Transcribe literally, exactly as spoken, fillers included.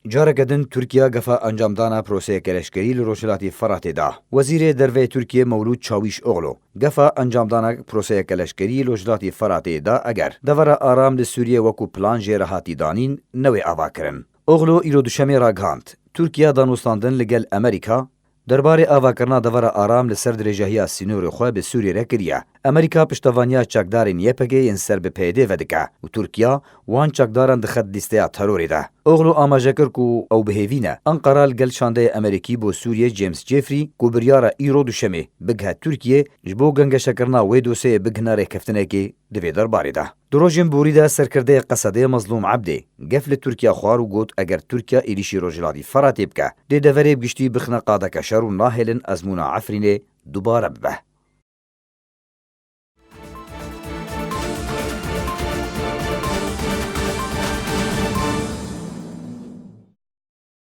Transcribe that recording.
Careke din Tirkiye gefa encamdana proseyeke leşkerî li Rojhilatê Feratê da. Wezîrê Derve yê Tirkiye Mewlûd Çawîşoglu gefa encamdana proseyeke leşkerî li Rojhilatê Feratê da eger devera aram li Sûriyê wekû plan jê re hatî danîn newê avakirin. Oglu îro duşemê ragihand, Tirkiye danûstandin li gel Amerîka derbarê avakirina devera aram li ser dirêjahiya sînorê xwe bi Sûriyê re kiriye. Amerîka piştevaniya çekdarên Y P G yên ser bi P Y D ve dike û Tirkiye wan çekdaran dixet lîsteya terorê de. Oglu amaje kir ku ew bi hêvî ne Enqera li gel şandeyê Amerîkî bo Sûriyê James Jeffrey ku biryara îro duşemê bigihe Tirkiyê ji bo gengeşekirina wê dosyeyê bigihine rêkeftinekê di vê derbarê de. Di rojên borî de serkirdeyê Qesedê Mezlûm Ebdê gef li Tirkiye xwar û got eger Tirkiye êrîşî Rojhilatî Feratê bike, dê deverê bi giştî bixine qadeke şer û nahêlin ezmûna Efrînê dubare bibe.